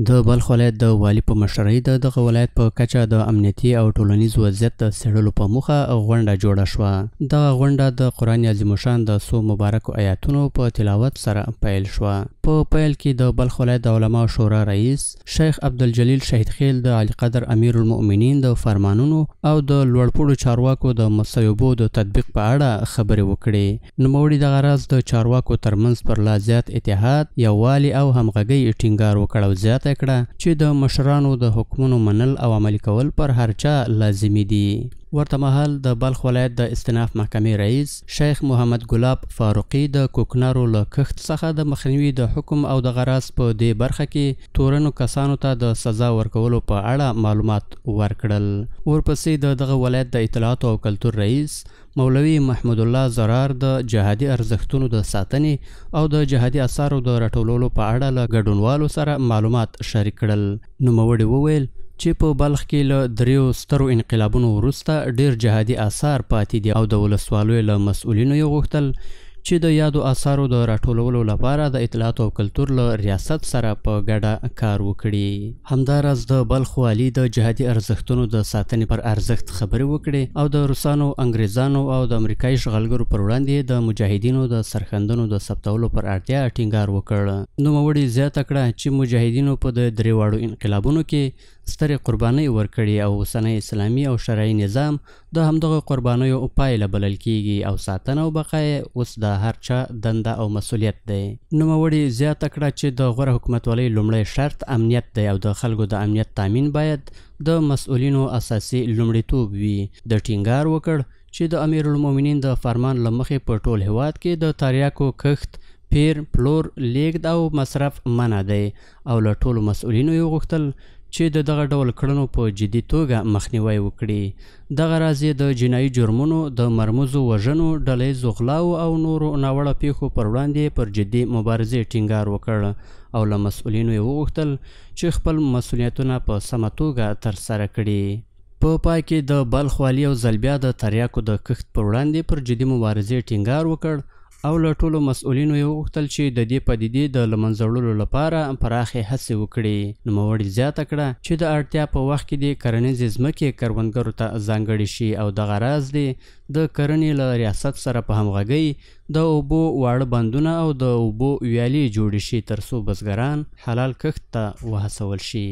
د بلخ ولایت د والي په مشرۍ د دغه ولایت په کچه د امنیتي او ټولنیز وضعیت د څېړلو په موخه غونډه جوړه شوه. دغه غونډه د قرآن عظیم الشان د څو مبارکو ایاتونو په تلاوت سره پیل شوه. په پیل کې د بلخ ولایت د علماو شورا رئیس شیخ عبدالجلیل شهیدخیل د عالیقدر امیرالمؤمنین د فرمانونو او د لوړپوړو چارواکو د مصوبو د تطبیق په اړه خبرې وکړې. نوموړي دغه راز د چارواکو ترمنځ پر لا زیات اتحاد، یووالي او همغږۍ ټینګار وکړ او زیاته کړه چې د مشرانو د حکمونو منل او عملي کول پر هر چا لازمي دي. ورته مهال د بلخ ولایت د استیناف محکمې رئیس شیخ محمد ګلاب فاروقي د کوکنارو له کښت څخه د مخنیوي د حکم او دغه راز په دې برخه کې تورنو کسانو ته د سزا ورکولو په اړه معلومات ورکړل. ورپسې د دغه ولایت د اطلاعاتو او کلتور رئیس مولوي محمود الله ضرار د جهادي ارزښتونو د ساتنې او د جهادي اثارو د راټولولو په اړه له ګډونوالو سره معلومات شریک کړل. نوموړي وویل چې په بلخ کې له دریو سترو انقلابونو وروسته ډېر جهادي اثار پاتې دي او د ولسوالیو له مسؤلینو یې غوښتل چې د یادو اثارو د راټولولو لپاره د اطلاعاتو او کلتور له ریاست سره په ګډه کار وکړي. همداراز د بلخ والي د جهادي ارزښتونو د ساتنې پر ارزښت خبرې وکړې او د روسانو، انګریزانو او د امریکایي اشغالګرو پر وړاندې د مجاهدینو د سرښندنو د ثبتولو پر اړتیا ټینګار وکړ. نوموړي زیاته کړه چې مجاهدینو په د درېواړو انقلابونو کې سترې قربانۍ ورکړي او اوسنی اسلامي او شرعي نظام د همدغو قربانیو پایله بلل کیږي او ساتنه او بقا یې اوس د هر چا دنده او مسؤلیت دی. نوموړي زیاته کړه چې د غوره حکومتولۍ لومړی شرط امنیت دی او د خلکو د امنیت تامین باید د مسؤلینو اساسي لومړیتوب وي. ده ټینګار وکړ چې د امیرالمؤمنین د فرمان له مخې په ټول هیواد کې د تاریاکو کښت، پیر، پلور، لیږد او مصرف منع دی او له ټولو مسؤلینو یې وغوښتل چې د دغه ډول کړنو په جدي توګه مخنیوی وکړي. دغه راز یې د جنایي جرمونو، د مرموزو وژنو، ډله ییزو غلاوو او نورو ناوړه پېښو پر وړاندې پر جدي مبارزې ټینګار وکړ او له مسؤلینو یې وغوښتل چې خپل مسؤلیتونه په سمه توګه ترسره کړي. په پای کې د بلخ والي یو ځل بیا د تریاکو د کښت پر وړاندې پر جدي مبارزې ټینګار وکړ او له ټولو مسؤلینو یې وغوښتل چې د دې پدیدې د له منځه وړلو لپاره پراخې هڅې وکړي. نوموړي زیاته کړه چې د اړتیا په وخت کې دې کرنیزې ځمکې کروندګرو ته ځانګړې شي او دغه راز دې د کرنې له ریاست سره په همغږۍ د اوبو واړه بندونه او د اوبو ویالې جوړې شي ترڅو بزګران حلال کښت ته وهڅول شي.